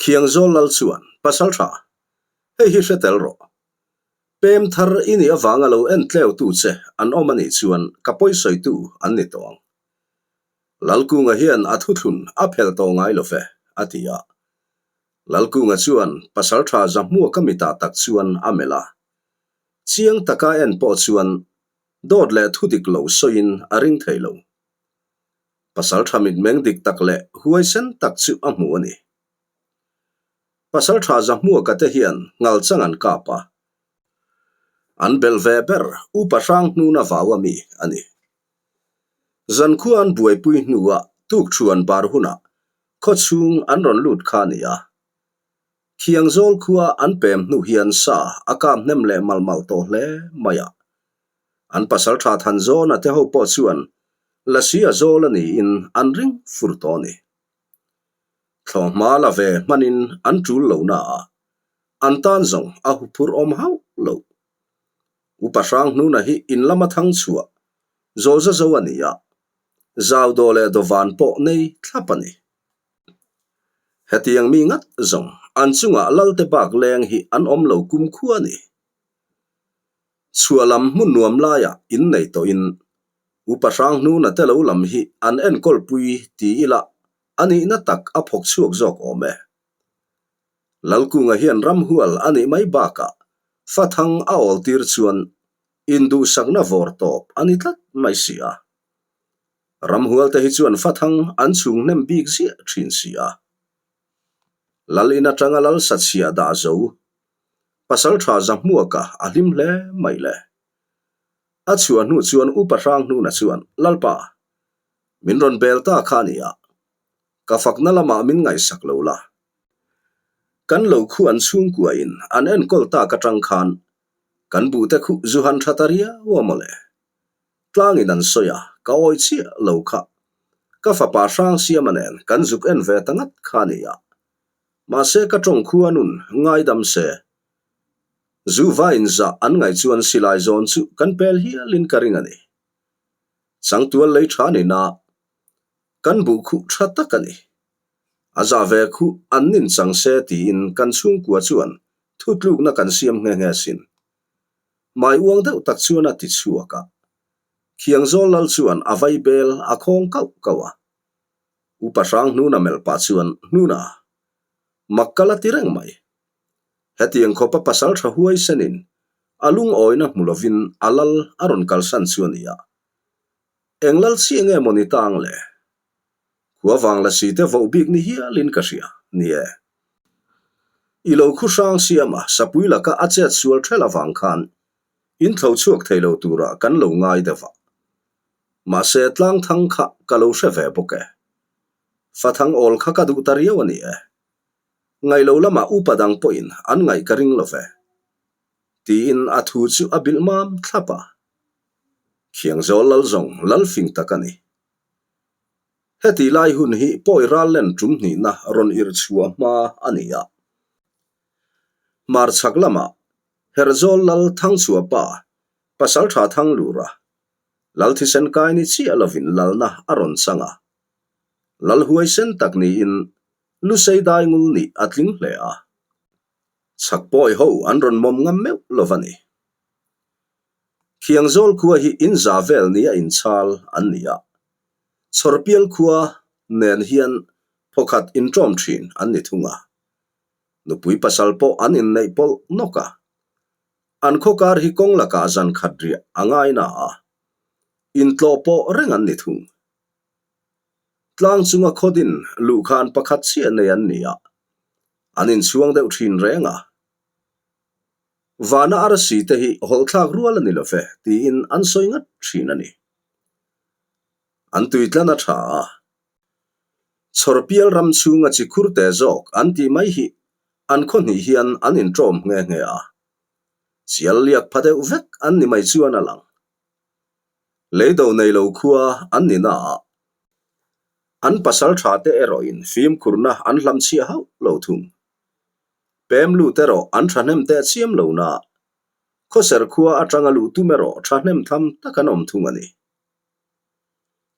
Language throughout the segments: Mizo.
Khiangzawl lal chuan, Pasaltha, hei hi hre tel rawh. Pem thar i nih avanga lo en tleutu che an awm a nih chuan ka pawisawitu an ni tawh ang. Lalkunga hian a thuthlun a phel tawh ngai lo ve, a ti a. Lalkunga chuan Pasaltha Zahmuaka mitah tak chuan a melh a. Chiang taka en pawh chuan dawt leh thu dik lo sawiin a ring thei lo. Pasaltha mitmeng dik tak leh huaisen tak chu a hmu a ni. Pasaltha Zahmuaka te hian ngal chang an kap a, an belh ve ber Upa Hranghnuna vau a mi a ni. Zankhua an buaipui hnuah tukthuan bar hunah khawchhung an rawn lut kha a ni a. Khiangzawl khua an pem hnu hian sa a kap hnem leh mal mal tawh hle mai a. An pasaltha Thanzawna te ho pawh chuan Lasi a zawl a niin an ring fur tawh a ni. Thlawhhma la ve hmanin an tul lo na a, an tan zawng a huphurh awm hauh lo. Upa Hranghnuna hi in lama thang chhuah zawlza zo a ni a, zau daw leh dawvan pawh nei thlap a ni. Hetiang mi ngat zawng an chungah Lalte bak leng hi an awm lo kumkhua a ni. Chhuah lam hmun nuam laiah innei tawhin Upa Hranghnuna te lo lam hi an enkawlpui ti ila a nihna tak a phawk chhuak zawk awm e. Lalkunga hian ramhual a nih mai bakah fathang a awl tir chuan induhsakna vawr tawp a ni tlat mai si a. Ramhual te hi chuan fathang an chhung hnem bik ziah thin si a. Lal in atanga lal sachhiah dah zo Pasaltha Zahmuaka a hlim hle mai le. A chhuah hnu chuan Upa Hranghnuna chuan, Lalpa, min rawn bel ta kha a nia. Ka fakna lamah min ngaihsak lo la. Kan lo khu an chhungkuain an enkawl tak atang khan kan buhte khuh zu han tha ta riau a mawle. Tlangin an sawi a, ka awi chiah lo kha. Ka fapa Hrangsiama nen kan zuk en ve ta ngat kha a nia. Mahse ka tawng khu a nun ngaidam se. Zu vain zah an ngaih chuan silai zawn chu kan pel hialin ka ring a ni. Changtual lei tha ni na, kan buh khuh tha tak a ni. A zah ve khuh an nin chang se tiin kan chhungkua chuan thutlukna kan siam nghe nghe sin. Mai uang deuh tak chuan a ti chhuak a. Khiangzawl lal chuan a vai bel a khawng kauh kauh a. Upa hrang hnuna melh pah chuan, Hnuna, mak ka la ti reng mai. Hetiang khawpa pasal tha huai senin a lungawina hmu lovin a lal a rawn kalsan chu a ni a. Eng lal chiah nge maw ni ta ang le? Khua vang la si te voh bik ni hialin ka hria, ni e. I lo khu hrang siam a, sapui laka a chet sual ṭhel avang khan in thlo chhuak thei lo turah kan lo ngai deuh a. Mahse tlang thang kha ka lo hre ve bawk e. Fathang awl kha ka duh ta riau a ni e. Ngaih lo lamah upa dang pawhin an ngaih ka ring lo ve. Tiin a thu chu a bilh mam thlap a. Khiangzawl lal zawng lal fing tak a ni. Heti lai hun hi pawi ral len tum hnihna rawn irh chhuah hma a ni a. Hmarchhak lamah Herhzawl lal Thangchhuah pa Pasaltha Thanglura Lal thisen kai ni chiah lovin lalna a rawn chang a. Lal huaisen tak niin Lusei dai ngul nih a tling hle a. Chhak pawi ho an rawn mawm ngam meuh lo va ni. Khiangzawl khua hi in za vel nia inchhal an ni a. Chhawrpial khua nen hian phawkhat inṭawm ṭhin an ni thung a. Nupui pasal pawh an inneih pawlh nawk a. An khawkar hi kawng lakah zan khat riah a ngai na a, intlawh pawh reng an ni thung. Tlang chunga khawdin luhkhan pakhat chiah nei an ni a, an inchhuang deuh thin reng a. Vana arsi te hi hawlhthlak rual a ni lo ve tiin an sawi ngat thin a ni. An tuitlan a tha a, Chhawrpial ram chhunga chi khur te zawk an tih mai hi an khaw hnih hian an inṭawm nghe nghe a. Chial liak pha deuh vek an ni mai chuan a lang. Leido nei lo khua an ni na a, an pasal tha te erawhin fimkhurna an hlamchhiah hauh lo thung. Pem lut erawh an thahnem teh chiam lo na, khawser khua atanga luh tum erawh thahnem tham tak an awm thung a ni.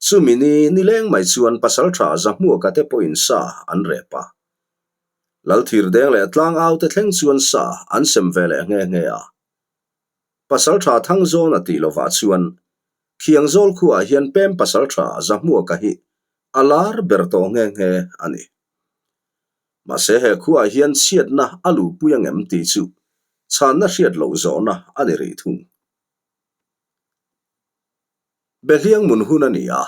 Chumi ni nileng mai chuan pasal tha Zahmuaka te pawhin sa an rep a. Lalthirdeng leh Tlangau te thleng chuan sa an sem ve leh nghe nghe a. Pasaltha Thangzawna tih lovah chuan Khiangzawl khuaah hian pem pasaltha Zahmuaka hi a lar ber tawh nghe nghe a ni. Mahse he khuaah hian chhiatna a luhpui angem tih chu chhanna hriat loh zawhna a ni rih thung. Behliang mun hun a ni a,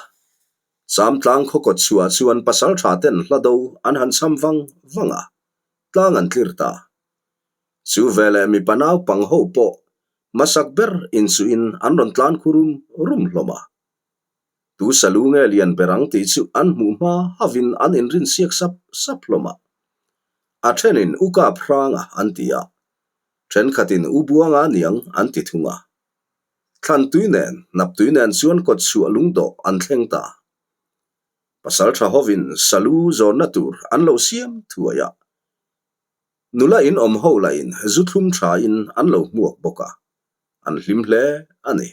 Chamtlang khaw kawt chhuah chuan pasaltha ten hla do an han cham vang vang a, tlang an tlir ta. Chu veleh mipa naupang ho pawh hmasak ber inchuhin an rawn tlan khu rum rum hlawm a. Tu salu nge lian ber ang tih chu an hmuh hma havin an inrin siak sap sap hlawm a. A thenin U Kap Hranga an ti a, thenkhatin U Buanga niang an ti thung a. Thlan tui nen, hnap tui nen chuan kawt chhuah lungdawh an thleng ta. Pasal tha hovin salu zawnna tur an lo siam thuai a. Nula in awm ho lahin zu thlum thain an lo hmuak bawk a, an hlim hle a ni.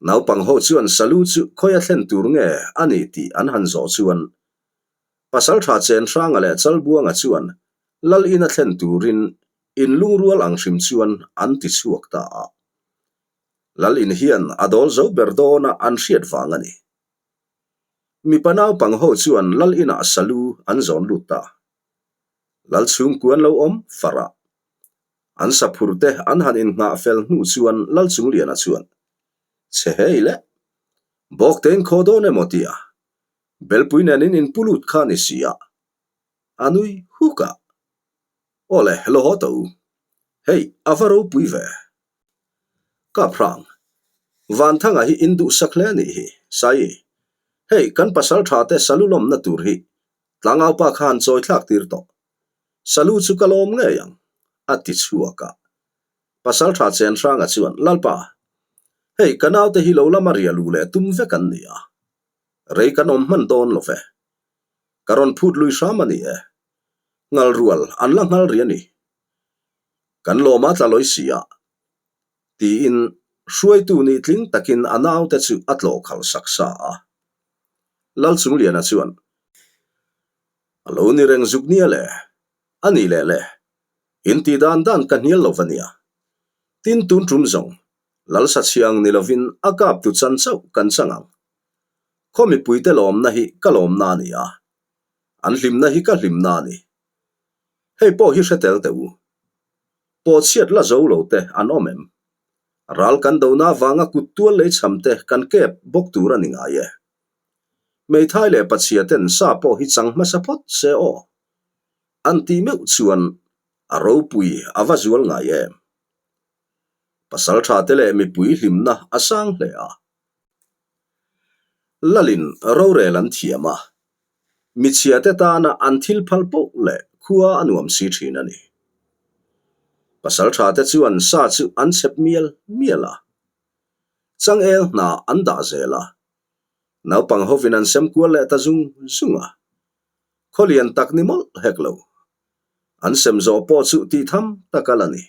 Naupang ho chuan salu chu khawi a thlen tur nge a ni tih an han zawh chuan Pasaltha Chenhranga leh Chalbuanga chuan Lal ina thlen turin in lungrual ang hrim chuan an ti chhuak ta a. Lal in hian a dawl zo ber dawna an hriat vang a ni. Mipa naupang ho chuan Lal inah salu an zawn lut ta. Lal chhungkuan lo awm far a. An saphur te an han innghah fel hnu chuan Lal Chungliana chuan, Chhe hei le, bawk tein khaw dawn emaw tia, Belpui nen in inpu lut kha ni si a, a nui huk a. Aw le, lo haw tawh u. Hei, a va ropui ve. Kaprang, Vanthanga hi in duhsak hle a nih hi, Saii. Hei, kan pasal tha te salu lawmna tur hi tlangaupa kha han chawi thlak tir tawh. Salu chu ka lawm ngei ang, a ti chhuak a. Pasal tha Chenhranga chuan, Lalpa, hei ka naute hi lo lama rial u leh tum vek an ni a. Rei kan awm hman dawn lo ve. Ka rawn phut lui hram a ni e. Ngal rual an la nghal ri a ni. Kan lawm a tla lawi si a. Tiin hruaitu nih tling takin a naute chu a tlawh khalh sak sa a. Lalchungliana chuan, A lo ni reng zuk nia le, a ni leh le, in tih dan dan ka hnial lo va nia. Tin tun tum zawng, Lalsa chhiang ni lovin a kap tu chan chauh kan chang ang. Khaw mipuite lawmna hi ka lawmna a ni a, an hlimna hi ka hlimna a ni. Hei pawh hi hre tel teh u. Pawhchhiat la zo lo te an awm em? Ral kan dona avanga kut tual lei chham te kan kep bawk tur a ni ngai e. Hmeithai leh pachhia ten sa pawh hi chang hmasa phawt se aw. An tih meuh chuan a ropui a va zual ngai em? Pasal tha te leh mipui hlimna a sang hle a. Lalin rorel an thiam a, michhia te tana an thil phal poh leh khua a nuam si thin a ni. Pasal tha te chuan sa chu an chhep mial mial a, changel hna an dah zel a, naupang hovin an sem kual leh ta zung zung a, khaw lian tak ni mawlh hek lo. An sem zawh pawh chu tih tham tak a la ni.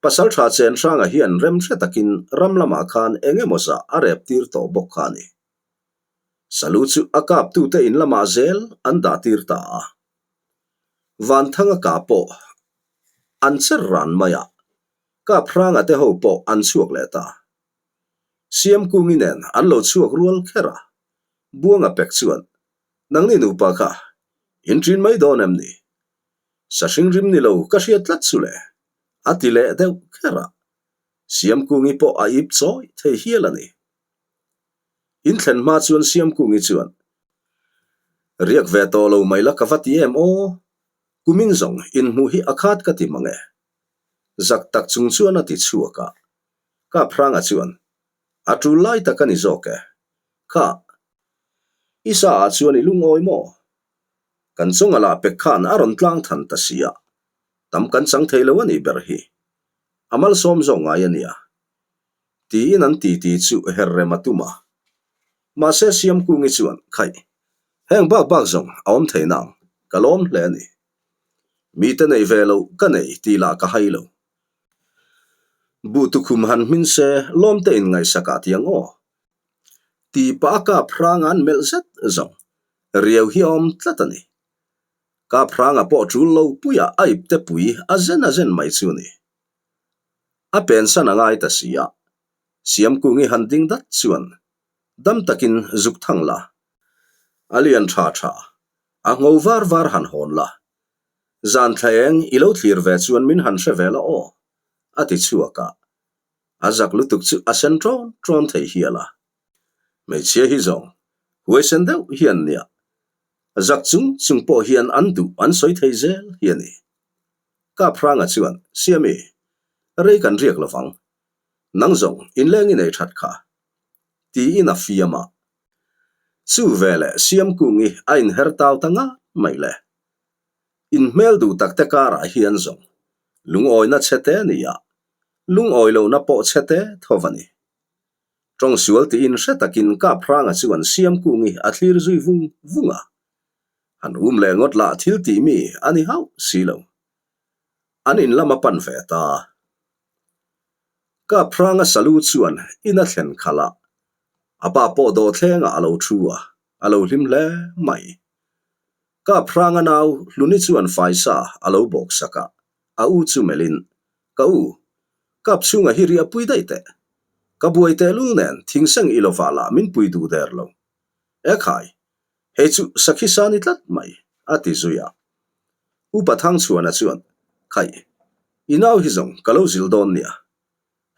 Pasal tha chen hranga hian rem hre takin ram lamah khan eng emaw zah a rep tir tawh bawk kha a ni. Salu chu a kaptute in lamah zel an dah tir ta a. Vanthanga kah pawh an cher ran mai a, kap hranga te ho pawh an chhuak leh ta. Siamkungi nen an lo chhuak rual kher a, Buanga pek chuan, Nangni nupa kha in ṭin mai dawn em ni? Sa hring rim ni lo ka hriat tlat chu le, a ti leh deuh kher a. Siamkungi pawh a ip chawi thei hial a ni. In thlen hma chuan Siamkungi chuan, Riak ve tawh lo mai la ka va ti em aw, kumin zawng inhmuh hi a khat ka ti mang e. Zak tak chung chuan a ti chhuak a. Kaphranga chuan, A tul lai tak a ni zawk e. Kha, i sa ah chuan i lungawi maw? Kan chunga lah pek khan a rawn tlang than ta si a, tam kan chang thei lo a nih ber hi. A malsawm zawk ngai a nia. Tiin an titi chu her rem a tum a. Mahse Siamkungi chuan, Khaih, heng bak bak zawng a awm thei nang, ka lawm hle a ni. Mite nei ve lo ka nei tih lah ka hai lo. Buh tukhum han hmin se lawmte in ngaihsak ah tiang aw. Tih pah a kap hrang an melh zet zawng. Riau hi a awm tlat a ni. Kaphranga pawh ṭul lo puiah a ipte pui a zen a zen mai chu ni. A pensan a ngai ta si a, Siamkungi han ding dat chuan dam takin zuk thang la, a lian ṭha ṭha, a ngho var var han hawn la, zan thla eng i lo thlir ve chuan min han hre ve la aw, a ti chhuak a, a zak lutuk chu a sen ṭawn ṭawn thei hial a. Hmeichhia hi zawng huaisen deuh hian nia, zak chung chung pawh hian an duh an sawi thei zel hi a ni. Kaphranga chuan, Siami, rei kan riak lovang. Nang zawng inleng i nei that kha. Tiin a fiam a. Chu veleh Siamkungi a inher tau ta ngat mai le. Inhmel duh tak te karah hian zawng lungawina chhe te a ni a, lungawi lohna pawh chhe te tho a ni. Tawngsual tiin hre takin Kaphranga chuan Siamkungi a thlir zui vung vung a. Han um leh ngawt lah thil tih mi a ni hauh si lo. An in lam a pan ve ta. Kaphranga salu chuan in a thlen khalh a, a pa pawh dawhthlengah a lo thu a, a lo hlim hle mai. Kaphranga nau Hluni chuan faisa a lo bawk sak a, a u chu melhin, Ka u, kap chhungah hi riah pui daih teh. Ka buai tehlul nen thingseng i lovah lah min pui duh der lo. Ekhai, Hei chu sakhi sa ni tlat mai, a ti zui a. Upa Thangchhuana chuan, Khaih, i nau hi zawng ka lo zil dawn nia.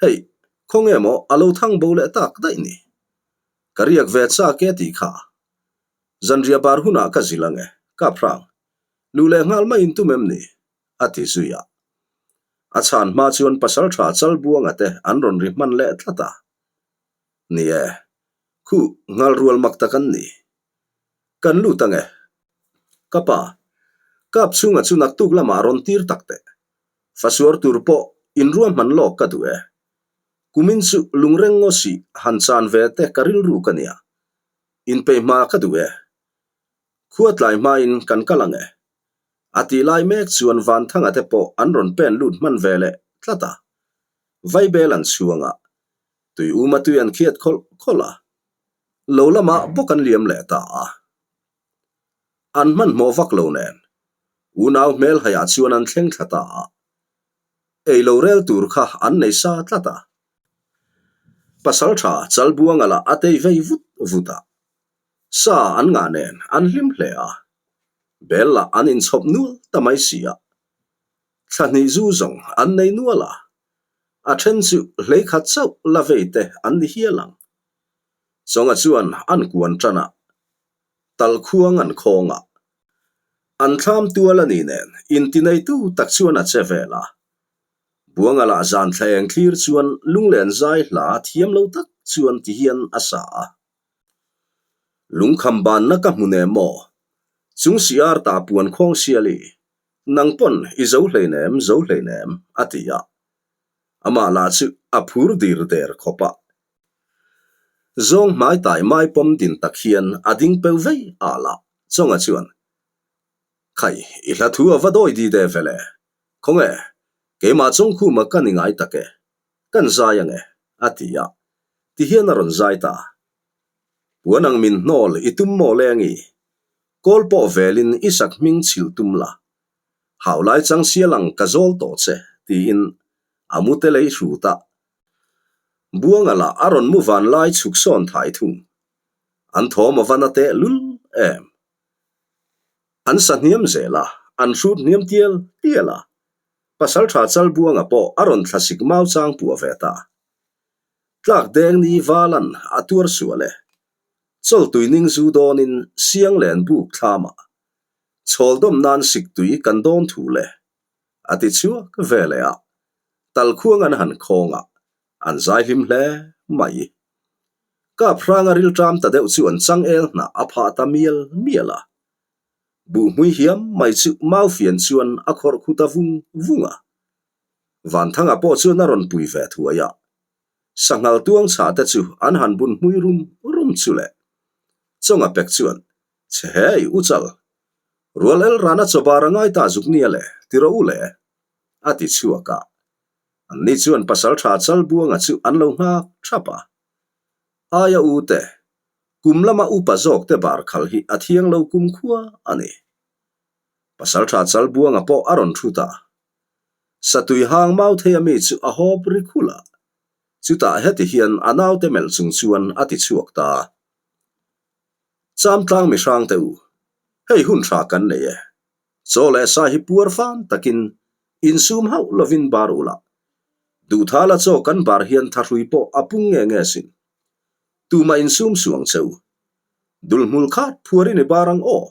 Hei, khawnge maw a lo thang bo leh tak daih ni? Ka riak ve chak e tih kha. Zanriah bar hunah ka zil ang e, ka phrang. Luh leh nghal mai in tum em ni? a ti zui a. A chhan hma chuan pasaltha Chalbuanga te an rawn ri hman leh tlat a. Ni e, Khu, nghal rual mak tak an ni. Kan lut ang e. Ka pa, kap chhunga chu naktuk lamah rawn tir tak teh. Fasuar tur pawh inruahman lawk ka duh e. Kumin chu lungreng ngaw sih han chan ve te ka rilru ka nia. Inpeih hma ka duh e. Khua tlai hmain kan kal ang e. A tih lai mek chuan Vanthanga te pawh an rawn pen lut hman ve leh tlat a. Vaibel an chhuang a, Tui uma tui an khiat khawlh khawlh a, lo lamah bawk an liam leh ta a. An hmanhmawh vak lo nen, unau hmelhaiah chuan an thleng thla ta a. Ei lo rel tur kha an nei sa tlat a. Pasaltha Chalbuanga lah a tei vei vut vut a. Sa an ngah nen an hlim hle a. Bel lah an inchhawp nual ta mai si a. Thla hnih zu zawng an nei nual a. A then chu hlei khat chauh la vei te an ni hial ang. Chawnga chuan an kuan tan a, talkhuang an khawng a. An thlam tual a ni nen intineitu tak chuan a che vel a. Buanga lah zan thla eng thlir chuan lunglen zai hla thiam lo tak chuan ti hian a sa a. Lungkham banna ka hmu nem maw? Chung si ar ta puan khawng siali Nang pawn i zo hleinem, zo hleinem, a ti a. Amah lah chu a phur dir der khawp a. Zawng hmai tai mai pawm din tak hian a ding peu vei al a, Chawnga chuan, Khai, i hla thu a va dawi di de vele. Khawnge, keimah Chawngkhuma ka ni ngai tak e. Kan zai ang e, a ti a. Tihian a rawn zai ta. Puan ang min hnawl i tum maw lengi? Kawl pawh velin i sak hming chhilh tum la. Hau lai chang sial ang ka zawl tawh che, tiin a mu te lei hrut a. Buanga lah a rawn mu van lai chhuk sawn thai thung. An thawm a va na teh lul em. An sa hniam zel a, an hrut hniam tial tial a. Pasaltha Chalbuanga pawh a rawn thlasik mau chang puah ve ta. Tlak deng ni valan a tuar sual e. Chawltui ning zu dawnin siang len buk thlamah chhawldawm nan siktui kan dawn thu le a ti chhuak ve leh a, talkhuang an han khawng a, an zai hlim hle mai. Kap hranga rilṭam ta deuh chu an changel hnah a phah ta mial mial a, buhhmui hiam mai chu maufian chuan a khawrh khu ta vung vung a. Vanthanga pawh chuan a rawn pui ve thuai a, Sanghal tuang chhah te chu an han bun hmui rum rum chu le. Chawnga pek chuan, Che hei, u chal. Rual el rana chawbar a ngai ta zuk nia le, ti rawh u le, a ti chhuak a. Anni chuan pasaltha Chalbuanga chu an lo nghak thap a. Aia u te, kum lama upa zawk te bar khal hi a thiang lo kum khua a ni. Pasalṭha Chalbuanga pawh a rawn ṭhu ta. Satui hang mau thei a mi chu a hawp ri khulh a. Chutah heti hian a naute melh chung chuan a ti chhuak ta. Chamtlang mi hrang teh u, hei hun tha kan nei e. Chaw leh sa hi puar fan takin insum hauh lovin bar ula. Duhthala chaw kan bar hian thahrui pawh a pung nge nge sin. Tumah insum suang che u. Dulhmul khat phuarin i bar ang aw.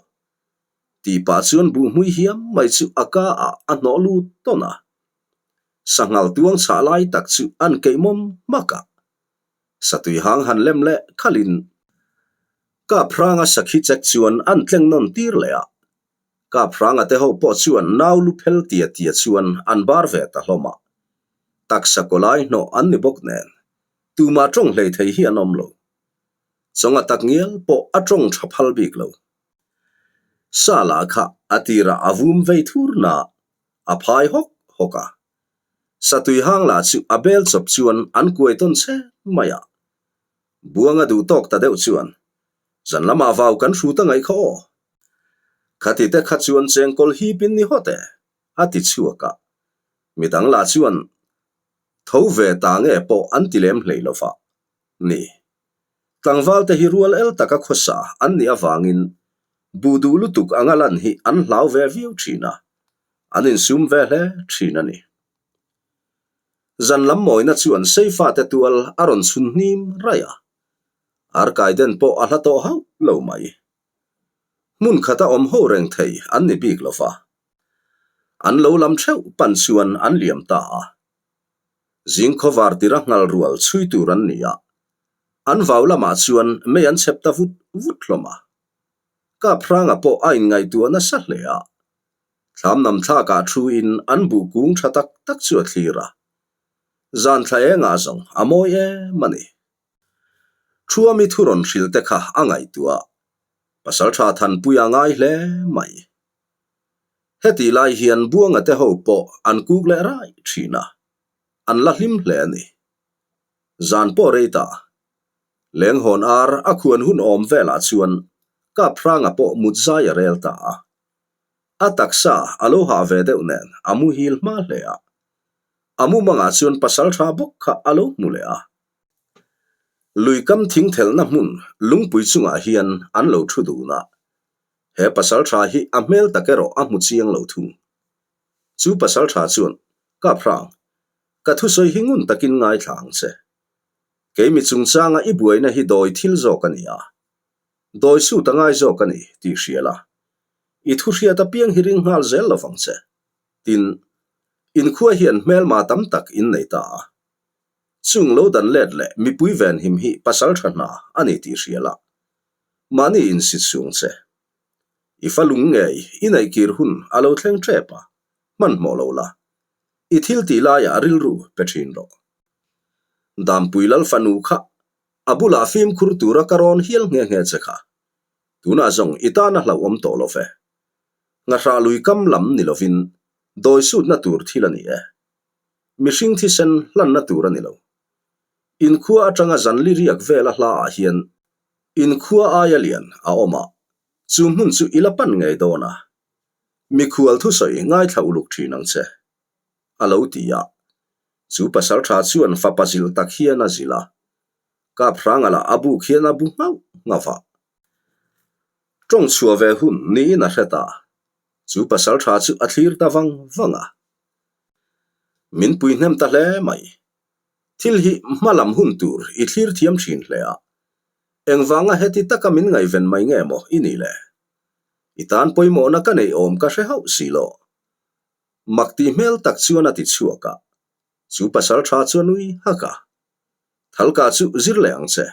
Tih pah chuan buhmui hiam mai chu a ka ah a hnawh lut tawn a. Sanghal tuang chhah lai tak chu an keih mawm hmak a. Satui hang han lem leh khalhin Kaphranga sakhi chek chuan an tleng nawn tir leh a. Kaphranga te ho pawh chuan nau lu phel tia tia chuan an bar ve ta hlawm a. Taksa kawlai hnawh an ni bawk nen tumah tawng hlei thei hi an awm lo. Chawnga tak ngial pawh a tawng tha phal bik lo. Sa lah kha a tirah a vum vei thur na a phai hawk hawk a. Satui hang lah chu a bel chawp chuan an kuai tawn che mai a. Buanga duh tawk ta deuh chuan, Zan lamah vau kan hrut a ngaih kha aw. Khati te kha chuan chengkawl hip in ni hawt e, a ti chhuak a. Midang lah chuan tho ve ta nge pawh an ti lem hlei lo va. Ni. Tlangval te hi rual el taka khawsa an nih avangin buh duh lutuk anga lan hi an hlau ve viau thin a, an insum ve hle thin a ni. Zan lam mawina chuan Seifa te tual a rawn chhun hnim raih a, Arkaiden pawh a hla tawh hauh lo mai. Hmun khata awm ho reng thei an ni bik lo va, an lo lam theuh pan chuan an liam ta a. Zing khawvar tira nghal rual chhui tur an ni a, an vau lamah chuan mei an chhep ta vut vut hlawm a. Kaphranga pawh a inngaihtuah nasa hle a, thlam nam thlakah thuin an buh kung tha tak tak chu a thlir a. Zan thla engah zawng a mawi em a ni. Thuami thu rawn hrilh te kha a ngaihtuah a, Pasaltha Thanpuia a ngai hle mai. Hetih lai hian Buanga te ho pawh an kuk leh rai thin a, an la hlim hle a ni. Zan pawh rei ta, Lenghawn ar a khuan hun awm velah chuan Kaphranga pawh mut zai a rel ta a. A taksa a lo hah ve deuh nen a muhil hma hle a. A mumangah chuan pasal tha bawk kha a lo hmu leh a. Lui kam thing thelhna hmun lungpui chungah hian an lo thu dun a. He pasal tha hi a hmel tak erawh a hmu chiang lo thung. Chu pasal tha chuan, Kaphrang, ka thusawi hi ngun takin ngaithla ang che. Keimi chungchanga i buaina hi dawi thil zawk a ni a. Dawi sut a ngai zawk a ni tih hria la. I thu hriat apiang hi ring nghal zel lo vang che. Tin, inkhua hian hmelma tam tak in nei ta a. Chung lo dan let leh mipui venhim hi pasal tha hna a ni tih hria la. Mahni insit sung che. I fa lung ngei i neih kir hun a lo thleng tep a, hmanhmawh lo la. I thil tih laiah rilru pe thin rawh. Dampui lal fanu kha a bulah fimkhur tura ka rawn hial nghe nghe che kha. Tunah zawng i tan a hlauhawm tawh lo ve. Ngahra lui kam lam ni lovin dawi sutna tur thil a ni e. Mihring thisen hlanna tur a ni lo. Inkhua atanga zanli riak vela hla ah hian inkhua aia lian a awm a, chu hmun chu i la pan ngei dawn a. Mikhual thusawi ngaithla uluk thin ang che. A lo ti a. Chu pasal tha chuan fapa zilh tak hian a zilh a. Kaphranga lah a buk hian a bu nghauh nghauh a. Tawng chhuah ve hun niin a hre ta. Chu pasal tha chu a thlir ta vang vang a. Min pui hnem ta hle mai. Thil hi hma lam hun tur i thlir thiam thin hle a. Engvanga heti taka min ngaihven mai nge maw i nih le? I tan pawimawhna ka neih awm ka hre hauh si lo. Mak tih hmel tak chuan a ti chhuak a. Chu pasal tha chu a nui hak a. Thalka chu zir leh ang che.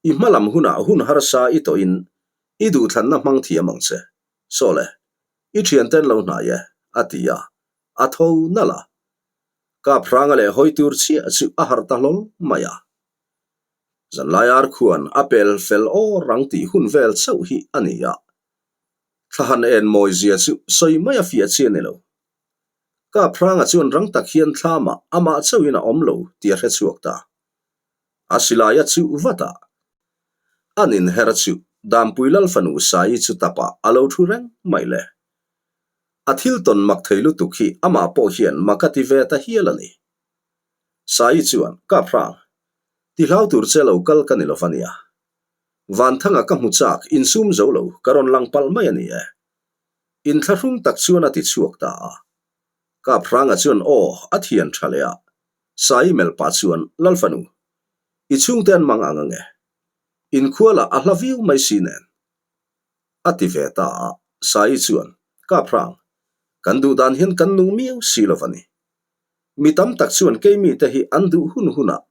I hma lam hunah hun harsa i tawhin i duhthlanna hmang thiam ang che. Sawle, i thianten lo hnai e, a ti a. A tho nalh a. Kaphranga leh hawi tur chiah chu a harh ta hlawl mai a. Zanlai ar khuan a pel fel aw rang tih hun vel chauh hi a ni a. Thlahan en mawi zia chu sawi mai a fiah chi a ni lo. Kaphranga chuan rang tak hian thlamah amah chauhin a awm lo tih a hre chhuak ta. A silai a chuh vat a. An inher chu Dampui Lalfanu Saii chu tapah a lo thu reng mai le. A thil tawn mak thei lutuk hi amah pawh hian mak a ti ve ta hial a ni. Saii chuan, Kap hrang, ti hlau tur che lo kal ka ni lo va nia. Vanthanga ka hmu chak insum zo lo ka rawn lang palh mai a ni e. Inthlahrung tak chuan a ti chhuak ta a. Kap hranga chuan aw a thian tha leh a, Saii melh pah chuan, Lalfanu, i chhungte an mang ang ang e. Inkhualah a hla viau mai si nen. A ti ve ta a, Saii chuan, Kap hrang, kan duh dan hian kan nung miau si lo va ni. Mi tam tak chuan keimi te hi an duh hun hunah,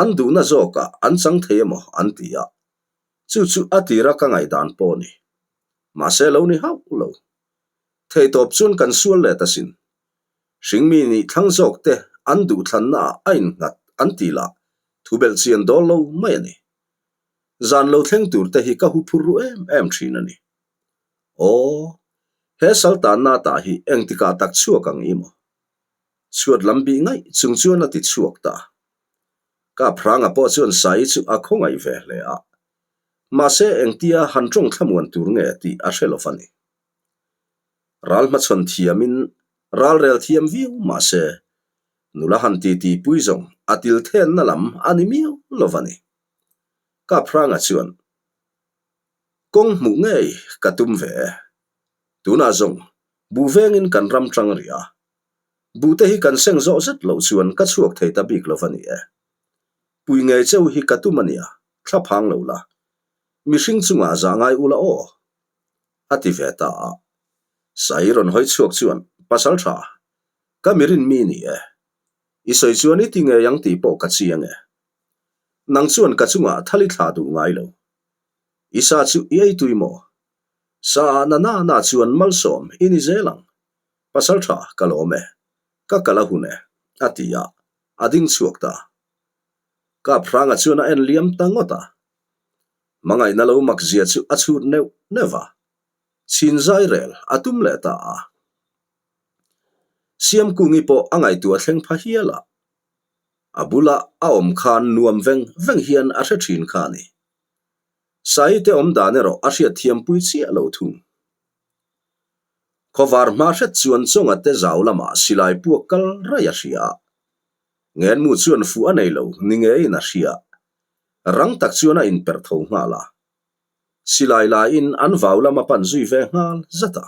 an duhna zawkah an chang thei emaw an ti a. Chu chu a tira ka ngaihdan pawh a ni. Mahse lo ni hauh lo. Theihtawp chuan kan sual let asin. Hringmi nih thlang zawk te an duhthlannaah a innghat an ti lah thu belh chian dawl lo mai a ni. Zan lo thleng tur te hi ka hu phur ru em em thin a ni. Aw, he saltanna tah hi engtikah tak chhuak ang i maw? Chhuat lam bih ngaih chung chuan a ti chhuak ta. Kap Hranga pawh chuan Saii chu a khawngaih ve hle a. Mahse engtia han tawng thlamuan tur nge tih a hre lo va ni. Ral hmachhawn thiamin ral rel thiam viau mahse nula han titi pui zawng a til thenna lam a ni miau lo va ni. Kap Hranga chuan, Kawng hmuh ngei ka tum ve e. Tunah zawng buh vengin kan ram tang rih a. Buhte hi kan seng zawh zet loh chuan ka chhuak thei ta bik lo va ni e. Pui ngei cheu hi ka tum a nia, thla phang lo la. Mihring chungah zah ngai ula aw. A ti ve ta a. Sai rawn hawi chhuak chuan, Pasal tha, ka mirin mi ni e. I sawi chuan i ti ngei ang tih pawh ka chiang e. Nang chuan ka chungah thal i thlah duh ngai lo. I sa chu i ei tui maw? Sa ah na na na chuan malsawm i ni zel ang. Pasal tha ka lawm e, ka kal a hun e, a ti a, a ding chhuak ta. Kap Hranga chuan a en liam ta ngawt a. Hmangaihna lo mak zia chu a chhut neuh neuh a, chhin zai rel a tum leh ta a. Siamkungi pawh a ngaihtuah thleng pha hial a, a bula a awm khan nuam veng veng hian a hre thin kha a ni. Saite awm dan erawh a hriat thiampui chiah lo thung. Khawvar hma hret chuan Chawnga te zau lamah silai puak kal raih a hria a. Ngenmu chuan fuh a nei lo ni ngeiin a hria. Rang tak chuan a inperh tho nghal a. Silai laiin an vau lam a pan zui ve nghal zat a.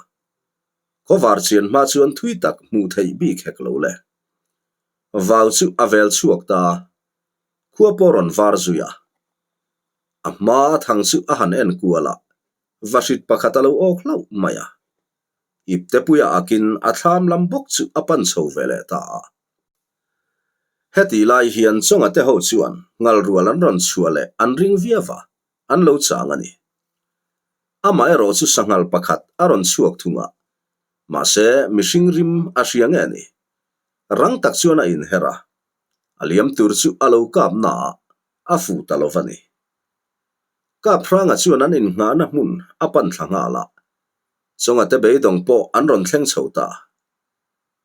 Khawvar chian hma chuan thui tak hmuh theih bik hek lo le. Vau chu a vel chhuak ta. Khua pawh rawn var zui a. A hma thang chu a han en kual a, vahrit pakhat a lo awk hlauh mai a. Iptepuia akin a thlam lam bawk chu a pan chho ve leh ta a. Hetih lai hian Chawnga te ho chuan ngalrual an rawn chhuah leh an ring viau va, an lo chang a ni. Amaherawh chu sanghal pakhat a rawn chhuak thung a, mahse mihring rim a hria nge ni? Rang tak chuan a inher a, a liam tur chu a lo kap na a, a fuh ta lo va ni. Kap Hranga chuan an innghahna hmun a pan thla nghal a, Chawnga te beidawng pawh an rawn thleng chho ta.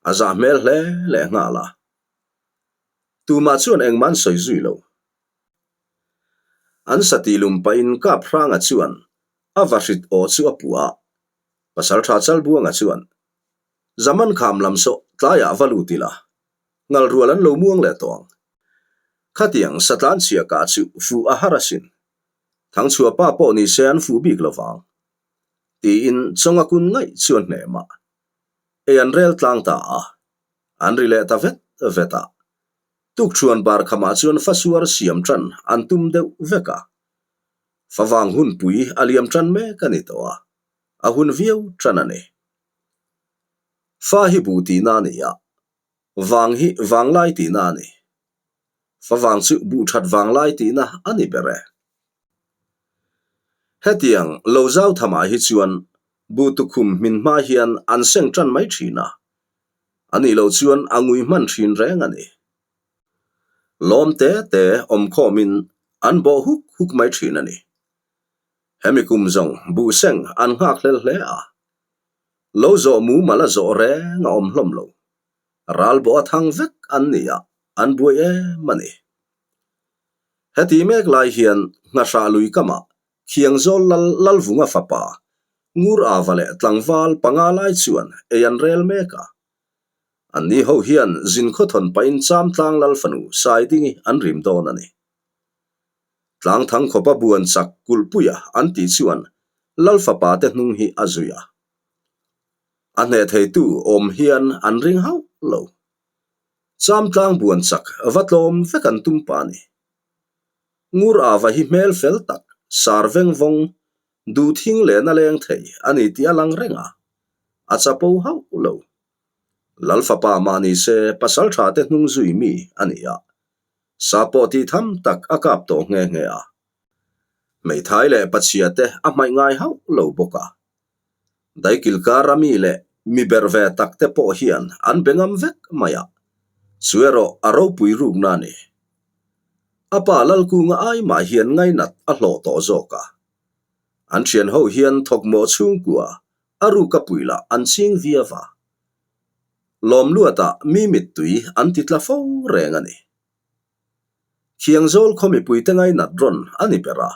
A zah hmel hle leh nghal a. Tumah chuan engmah an sawi zui lo. An sati lum pahin Kap Hranga chuan a vahrit aw chu a puah a. Pasaltha Chalbuanga chuan, Zaman kham lam sawh tlaiah va lut ila, ngal rual an lo muang leh tawh ang. Khatiang satlan chhia kah chu fuh a har asin. Thangchhuah pa pawh ni se an fuh bik lo vang. Tiin chawnga kun ngaih chu a hnem a. Ei an rel tlang ta a, an ri leh ta vet vet a. Tukṭhuan bar khamah chuan fasuar siam ṭan an tum deuh vek a. Favang hunpui a liam ṭan mek a ni tawh a, a hun viau ṭan a ni. Fa hi buh tihna a ni a, vang hi vanglai tihna a ni. Favang chu buh ṭhat vanglai tihna a ni ber e. Hetiang lo zau thamah hi chuan buh tukhum hmin hma hian an seng ṭan mai ṭhin a, a nih loh chuan a ngui hman ṭhin reng a ni. Lawm te te awmkhawmin an bawh huk huk mai ṭhin a ni. Hemi kum zawng buh seng an nghak hlel hle a, lo zawh mumal a zawh reng a awm hlawm lo. Ral bawh a thang vek an ni a, an buai em a ni. Heti mek lai hian Nghahrah lui kamah Khiangzawl Lal Lalvunga fapa. Ngur Ava leh tlangval panga lai chuan ei an rel mek a. Anni ho hian zin khawthawn pahin Chamtlang Lal fanu Saidingi an rim dawn a ni. Tlangthang khawpa buan chak kulhpuia an tih chuan Lal fapa te hnung hi a zui a. A hneh theitu awm hian an ring hauh lo. Chamtlang buan chak va tlawm vek an tum pa a ni. Ngur Ava hi hmel fel tak, sar veng vawng, duh thing leh na leng thei a ni tih a lang reng a, a chapo hauh lo. Lal fapa mah ni se pasal tha te hnung zui mi a ni a, sa pawh tih tham tak a kap tawh nghe nghe a. Hmeithai leh pachhia te a hmaih ngai hauh lo bawk a. Daikilkar a mi leh mi ber ve tak te pawh hian an be ngam vek mai a, chu erawh a ropui rukna a ni. A pa Lalkunga ai mah hian ngainat a hlawh tawh zawk a. An thian ho hian thawkmawh chhungkua a ruk a pui lah an ching viau a. Lawmluatah mi mittui an ti tla fo reng a ni. Thiangzawl khaw mipuite ngainat rawn a ni ber a.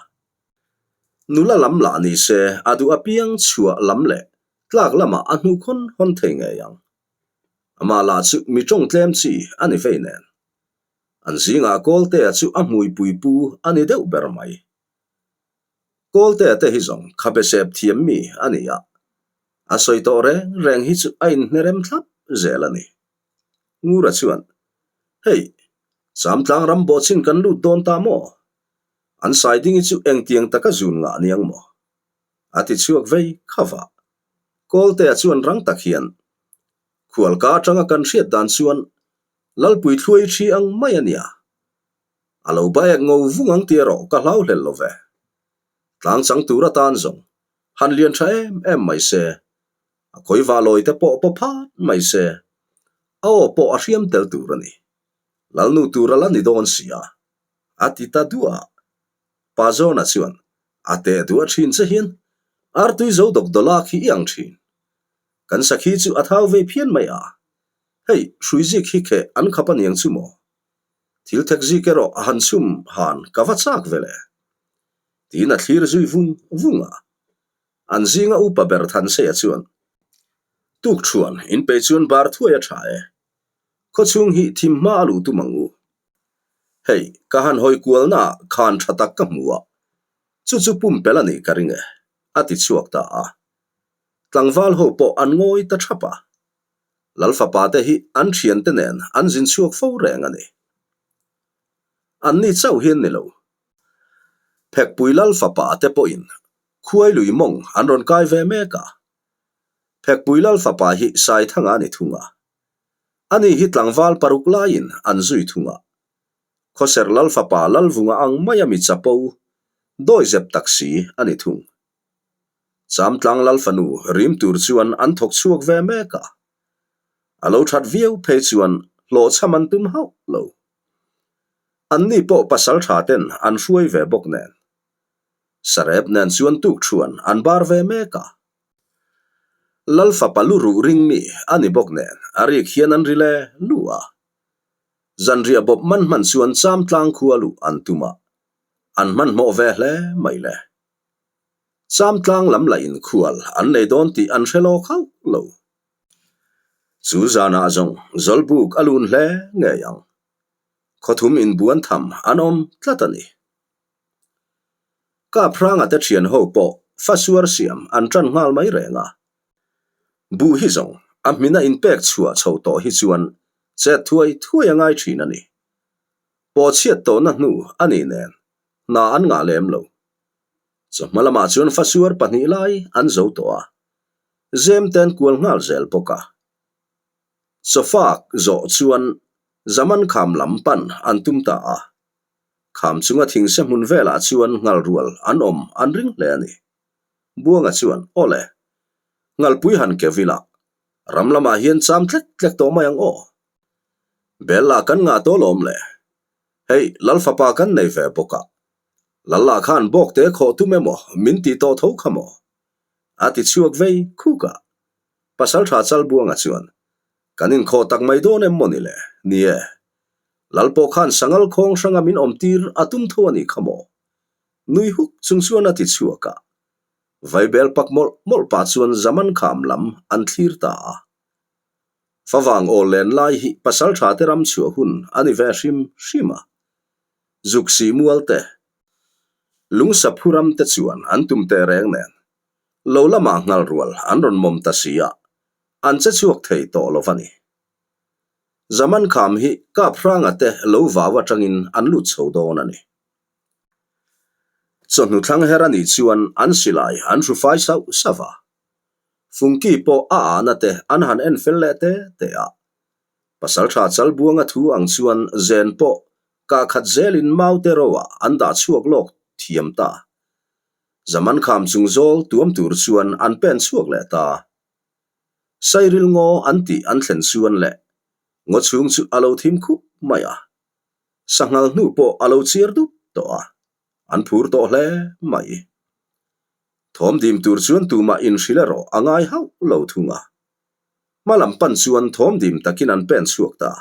Nula lam lah ni se a duh apiang chhuah lam leh tlak lamah a hnuh khawn hawn thei ngei ang. Amah lah chu mi tawng tlem chi a ni vei nen. An zingah Kawltea chu a hmuipui pu a ni deuh ber mai. Kawltea te hi zawng khabe sep thiam mi a ni a, a sawi tawh reng reng hi chu a inhnerem thlap zel a ni. Ngura chuan, Hei, Chamtlang ram bawhchin kan lut dawn ta maw? An sai ding hi chu engtiang taka zun ngah aniang maw? A ti chhuak vei kha va. Kawltea chuan rang tak hian, Khualka atanga kan hriat dan chuan Lalpui thluai thi ang mai a nia. A lo baek ngo vung ang tih erawh ka hlau hlel lo ve. Tlang chang tur atan zawng han lian tha em em mai se, a khawivah lawi te pawh paw phat mai se, a aw pawh a hriam tel tur a ni. Lalnu tur a la ni dawn si a, a ti ta duah a. Pa Zawna chuan a teh duah thin che hian artui zo dawkdawla khi i ang thin. Kan sakhi chu a thau ve phian mai a, hei hrui zik hi kheh an khap aniang chu maw? Thil thek zik erawh a han chhum han ka va chak ve le. Tiin a thlir zui vung vung a. An zinga upa ber Thanseia chuan, Tukṭhuan inpei chuan bar thuai a ṭha e. Khawchhung hi thim hma a luh tum ang u. Hei, ka han hawi kualnaah khan ṭha tak ka hmu a, chu chu pumpelh a nih ka ring e, a ti chhuak ta a. Tlangval ho pawh an ngawi ta ṭhap a. Lal fapa te hi an ṭhiante nen an zin chhuak fo reng a ni. Anni chauh hian ni lo. Phekpui Lal fapa te pawhin khuai lui mawng an rawn kai ve mek a. Phekpui Lal fapa hi Saithanga a ni thung a. Ani hi tlangval paruk laiin an zui thung a. Khawser Lal fapa Lalvunga ang maia mi chapo, dawizep tak si a ni thung. Chamtlang Lal fanu rim tur chuan an thawk chhuak ve mek a. A lo that viau phei chuan hlawhchham an tum hauh lo. Anni pawh pasal tha ten an hruai ve bawk nen. Sarep nen chuan tukthuan an bar ve mek a. Lal fapa lu ruh ring mi a ni bawk nen a rik hian an ri le lu a. Zanriah bawp man hman chuan Chamtlang khua luh an tum a, an hmanhmawh ve hle mai le. Chamtlang lam lah inkhual an nei dawn tih an hre lawk hauh lo. Chu zanah zawng Zawlbuk a lun hle ngei ang. Khawthum inbuan tham an awm tlat a ni. Kaphranga te thian ho pawh fasuar siam an tan nghal mai reng a. Buh hi zawng a hmina inpek chhuah chho tawh hi chuan chet thuai thuai a ngai thin a ni. Pawhchhiat tawhna hnu a nih nen hna an ngah lem lo. Chawhma lamah chuan fasuar pahnih lai an zo tawh a, zem te an kual nghal zel bawk a. Chawfak zawh chuan Zaman kham lam pan an tum ta a. Kham chunga thingse hmun velah chuan nghal rual an awm an ring hle a ni. Buanga chuan, Aw le, nghalpui han ke vila, ram lamah hian cham tlek tlek tawh mai ang aw. Bel lah kan ngah tawh lawm le. Hei, Lal fapa kan nei ve bawk a. Lal lah khan bawkte khawh tum emaw min tih tawh tho kha maw? A ti chhuak vei khuk a. Pasaltha Chalbuanga chuan, Kan inkhawh tak mai dawn em maw ni le? Ni e. Lal pawh khan sangal khawng hranga min awm tir a tum tho a nih kha maw? Nui huk chung chuan a ti chhuak a. Vaibel pak mawlh mawlh pah chuan Zaman kham lam an thlir ta a. Favang aw len lai hi pasaltha te ram chhuah hun a ni ve hrim hrim a. Zuk si mual te, lungsa phu ram te chuan an tum teh reng nen, lo lamah nghal rual an rawn mawm ta si a, an che chhuak thei tawh lo va ni. Zaman kham hi Kap Hranga te lo vau atangin an lut chho dawn a ni. Chawhnu thlang her a nih chuan an silai an hru fai sauh sauh a. Fungki pawh a ahna te an han en fel leh te te a. Pasaltha Chalbuanga thu ang chuan zen pawh kah khat zelin maute roah an dah chhuak lawk thiam ta. Zaman kham chung zawl tuam tur chuan an pen chhuak leh ta. Sairil ngaw an tih an thlen chuan leh ngaw chhung chu a lo thim khup mai a. Sanghal hnu pawh a lo chiar dup tawh a, an phur tawh hle mai. Thawm dim tur chuan tumah inhrilh erawh a ngai hauh lo thung a. Hma lam pan chuan thawm dim takin an pen chhuak ta.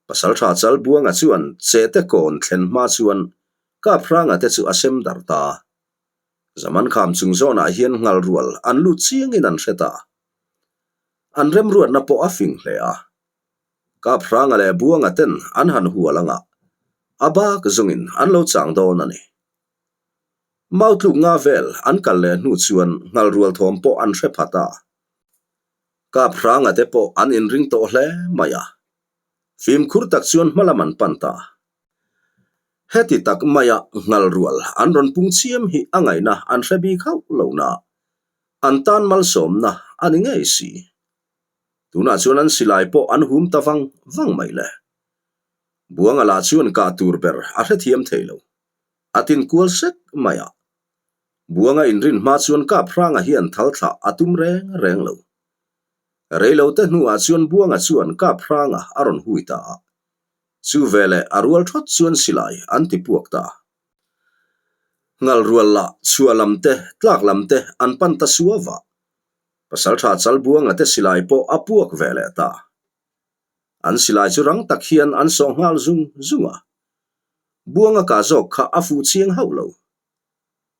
Pasaltha Chalbuanga chuan chehte kawn thlen hma chuan Kaphranga te chu a sem darh ta. Zaman kham chung zawnah hian nghal rual an lut chiangin an hre ta. An remruatna pawh a fing hle a. Kaphranga leh Buanga ten an han hual anga a bak zungin an lo chang dawn a ni. Mau tluk nga vel an kal leh hnu chuan nghal rual thawm pawh an hre phat a. Kaphranga te pawh an inring tawh hle mai a. Fimkhur tak chuan hma lam an pan ta. Heti tak maia nghal rual an rawn pung chiam hi a ngaihna an hre bik hauh lo na, an tan malsawmna a ni ngei si. Tunah chuan an silai pawh an hum ta vang vang mai le. Buanga lah chuan kah tur ber a hrethiam thei lo. A tin kual sek mai a. Buanga inrin hma chuan Kaphranga hian thal thlah a tum reng reng lo. Reilote hnuah chuan Buanga chuan Kaphranga a rawn hui ta a. Chu veleh a rual thawt chuan silai an ti puak ta. Ngal rual lah chhuah lam te, tlak lam te an pan ta suau a. Pasaltha Chalbuanga te silai pawh a puak ve leh ta. An silai chu rang tak hian an sawh nghal zung zung a. Buanga kah zawk kha a fuh chiang hauh lo.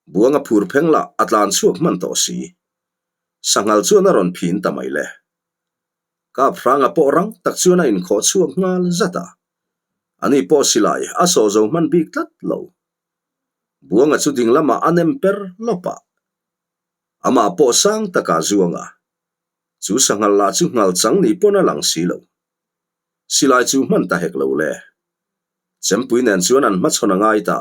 Buanga phur pheng lah a tlan chhuak hman tawh si. Sanghal chuan a rawn phin ta mai le. Kaphranga pawh rang tak chuan a inkhawh chhuak nghal zat a. Ani pawh silai a sawh zo hman bik tlat lo. Buanga chu ding lamah a nem per lawp a. Amah pawh sang takah zuang a. Chu sanghal lah chu nghal chang ni pawn a lang si lo. Silai chu hman ta hek lo le. Chempui nen chuan an hmachhawn a ngai ta.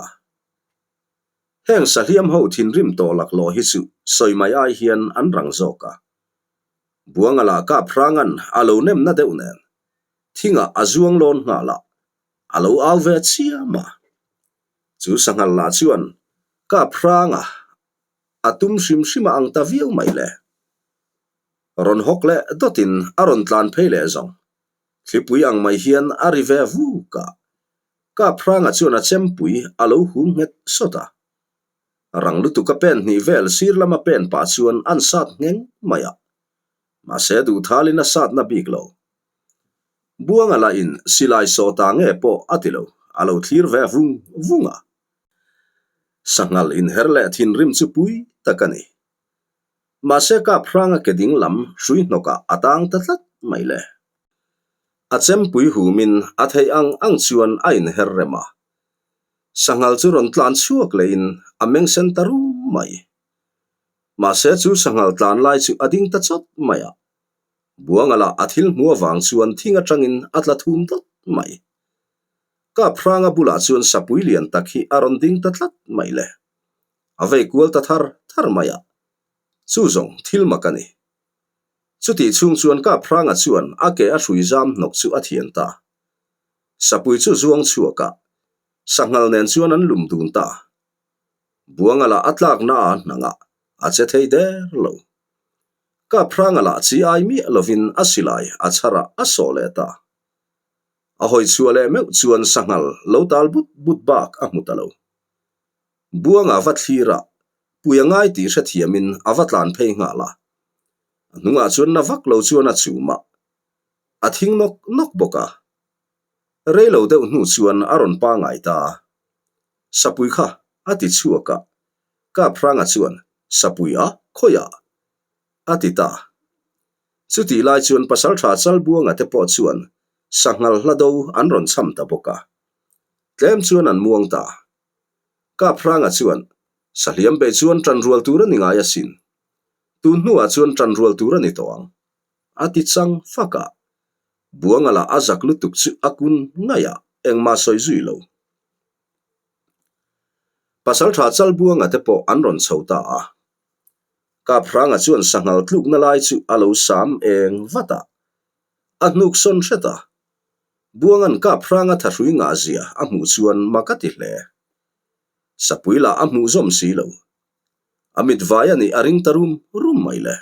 Heng sahliam ho thinrim tawh laklawh hi chu sawi mai ai hian an rang zawk a. Buanga lah Kaphrang-an a lo nemna deuh nen thingah a zuang lawn nghal a, a lo au ve chiam a. Chu sanghal lah chuan Kaphrang-a a tum hrim hrim a ang ta viau mai le. Rawn hawk leh dawtin a rawn tlan phei leh zawng. Thlipui ang mai hian a ri ve vuk a. Kaphranga chuan a chempui a lo hum nghet sawt a. Rang lutuk a pen hnih vel sir lama pen pah chuan an sat ngheng mai a. Mahse duhthalin a satna bik lo. Buanga lahin silai saw ta nge pawh a ti lo, a lo thlir ve vung vung a. Sanghal inher leh thinrim chu pui tak a ni. Mahse Kaphranga ke ding lam hrui hnawkah a tang ta tlat mai le. A chempui humin a theih ang ang chuan a inher rem a. Sanghal chu rawn tlan chhuak lehin a meng sen ta rum mai. Mahse chu sanghal tlan lai chu a ding ta chawt mai a. Buanga lah a thil hmu avang chuan thing atangin a tla thum dawt mai. Kaphranga bulah chuan sapui lian tak hi a rawn ding ta tlat mai le. A vei kual ta thar thar mai a. Chu zawng thil mak a ni. Chutih chhung chuan Kaphranga chuan a ke a hrui zam hnawk chu a thian ta. Sapui chu zuang chhuak a, sanghal nen chuan an lum dun ta. Buanga lah a tlakna a hnang a, a che thei der lo. Kaphranga lah chi ai miah lovin a silai a chhar a, a sawh leh ta. A hawi chhuah leh meuh chuan sanghal lo tal but but bak a hmu ta lo. Buanga va thlir a, pui a ngai tih hrethiamin a va tlan phei nghal a. A hnungah chuan na vak lo chuan a chum a, a thing nawk nawk bawk a. Rei lo deuh hnu chuan a rawn pangai ta. Sapui kha a ti chhuak a, Kaphranga chuan. Sapui a, khawiah? A ti ta. Chutih lai chuan Pasalṭha Chalbuanga te pawh chuan sanghal hla do an rawn cham ta bawk a. Tlem chuan an muang ta. Kaphranga chuan, Sahliam bei chuan ṭanrual tur a ni ngai asin. Tun hnuah chuan ṭanrual tur a ni tawh ang. A ti chang fak a. Buanga lah a zak lutuk chu a kun ngaih a, engmah sawi zui lo. Pasalṭha Chalbuanga te pawh an rawn chho ta a. Kaphranga chuan sanghal tlukna lai chu a lo sam eng vat a, a hnuk sawn hret a. Buanga'n Kaphranga thahrui ngah zia a hmuh chuan mak a ti hle. Sapui lah a hmuh zawm si lo. A mit vai a nih a ring ta rum rum mai le.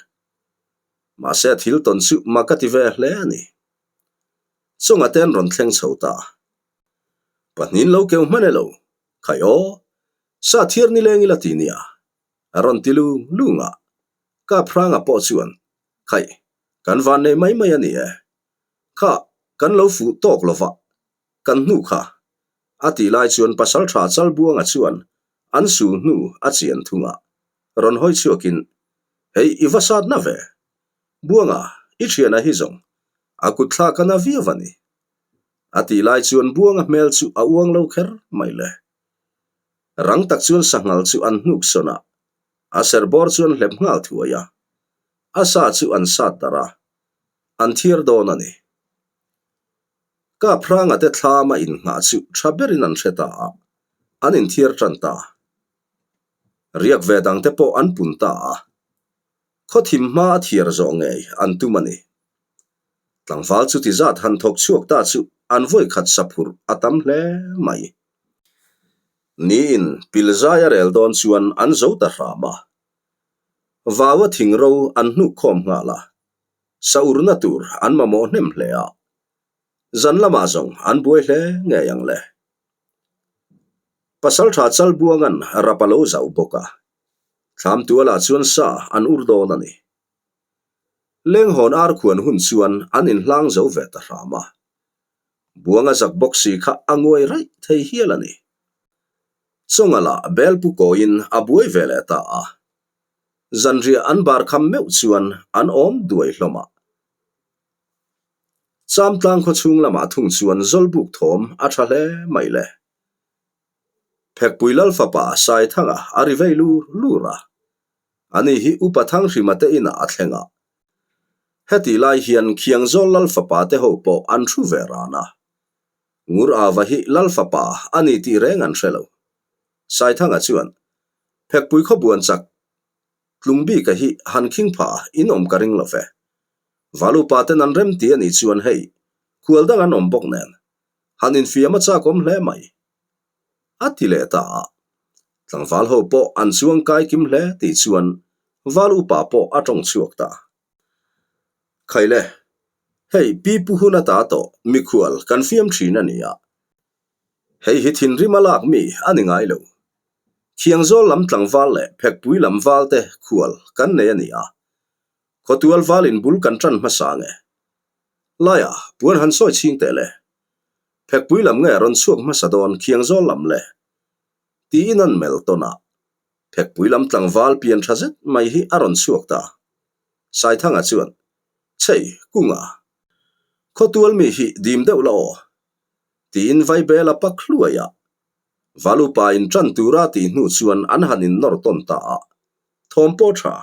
Mahse a thil tawn chu mak a ti ve hle a ni. Chunga te an rawn thleng chho ta. Pahnin lo keu hman e lo, Khai aw, sa thiar nileng ila ti nia, a rawn ti lung lung a. Kaphranga pawh chuan, Khai, kan van nei mai mai a ni e. Kha, kan lo fuh tawk lo va, kan hnu kha. A tih lai chuan Pasaltha Chalbuanga chuan an su hnu a chian thung a, rawn hawi chhuakin, Hei, i va sat na ve. Buanga, i thiana hi zawng, a kut thlak a na viau a ni. A tih lai chuan Buanga hmel chu a uang lo kher mai le. Rang tak chuan sanghal chu an hnuk sawn a, a ser bawr chuan hlep nghal thuai a, a sa chu an sat darh a, an thiar dawn a ni. Kaphranga te thlama innghah chu tha berin an hre ta a, an inthiar tan ta. Riak ve dangte pawh an pun ta a, Khawthim hma a thiar zawh ngei an tum a ni. Tlangval chuti zat han thawk chhuak ta chu an vawi khat sa phurh a tam hle mai. Niin pil zai a rel dawn chuan an zo ta hram a. Vau a thing ro an hnuk khawm nghal a, sa urna tur an mamawh hnem hle a. Zan lamah zawng an buai hle ngei ang le. Pasaltha Chalbuanga'n rap a lo zauh bawk a. Thlam tualah chuan sa an ur dawn a ni. Lenghawn ar khuan hun chuan an inhlang zo ve ta hram a. Buanga zak bawk si kha a nguai raih thei hial a ni. Chawnga lah bel pu kawiin a buai ve leh ta a. Zanriah an bar kham meuh chuan an awm duai hlawm a. Chamtlang khaw chhung lamah thung chuan Zawlbuk thawm a tha hle mai le. Phekpui Lal fapa Saithanga a ri vei lur lur a, ani hi Upa Thanghrima te inah a thleng a. Hetih lai hian Khiangzawl Lal fapa te ho pawh an thu ve ran a. Ngur Ava hi Lal fapa a ni tih reng an hre lo. Saithanga chuan, Phekpui khawbuan chak Tlungbika hi han khing pha in awm ka ring lo ve. Valupa ten an rem ti a nih chuan hei, khual dang an awm bawk nen, Han infiam a chak awm hle mai. A ti leh ta a. Tlangval ho pawh an chuang kai kim hle tih chuan val upa pawh a tawng chhuak ta. Khaile, hei pi pu hun ata tawh mikhual kan fiam thin a nia. Hei hi thinrim a lak mi a ni ngai lo. Thiangzawl lam tlangval leh phekpui lam val te khual kan nei a nia. Khawtual valin bul kan tan hmasa nge? Laia, puan han sawi chhing teh le. Phekpui lam nge rawn chhuak hmasa dawn Khiangzawl lam le? Tiin an melh tawn a. Phekpui lam tlangval pian tha zet mai hi a rawn chhuak ta. Saithanga chuan, Chei, Kunga. Khawtual mi hi dim deuh la aw. Tiin Vaibel a pak hluai a. Valupa in tan tura tih hnu chuan an han innawr tawn ta a. Thawm pawh tha.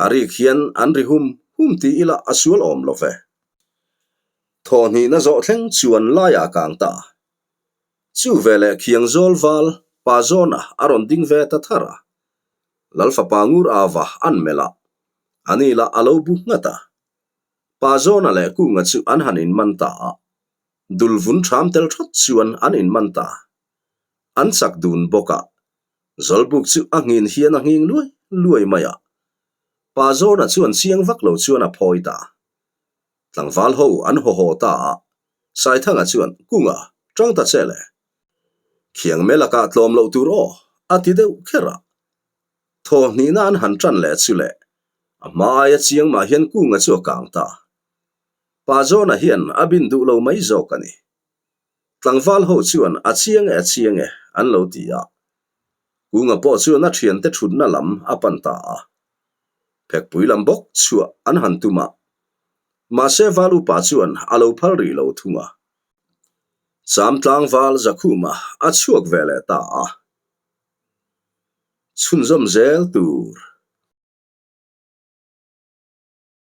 A rik hian an ri hum hum ti ila a sual awm lo ve. Thawhhnihna zawh thleng chuan laiah kang ta. Chu veleh khiang zawl val pa zawna a rawn ding ve ta thar a. Lal fapa ngur ava an melh a, ani lah a lo bu nghat a. Pa zawna leh kunga chu an han inman ta a, dul vun ṭham tel ṭhawt chuan an inman ta. An chak dun bawk a, Zawlbuk chu a nghin hian a nghing luai luai mai a, Pa Zawna chuan chiang vak lo chuan a phawi ta. Tlangval ho an haw haw ta a, Saithanga chuan, Kunga, tang ta che le. Khiang mel a kah tlawm loh tur aw, a ti deuh kher a. Thaw hnihna an han tan leh chu le, a hma aia chiang mah hian Kunga chu a kang ta. Pa Zawna hian a bin duh lo mai zawk a ni. Tlangval ho chuan a chiang e a chiang e an lo ti a. Kunga pawh chuan a thiante thutna lam a pan ta a. Phekpui lam bawk chhuah an han tum a. Mahse val upa chuan a lo phal rih lo thung a. Cham tlangval Zakhuma a chhuak ve leh ta a. Chhunzawm zel tur.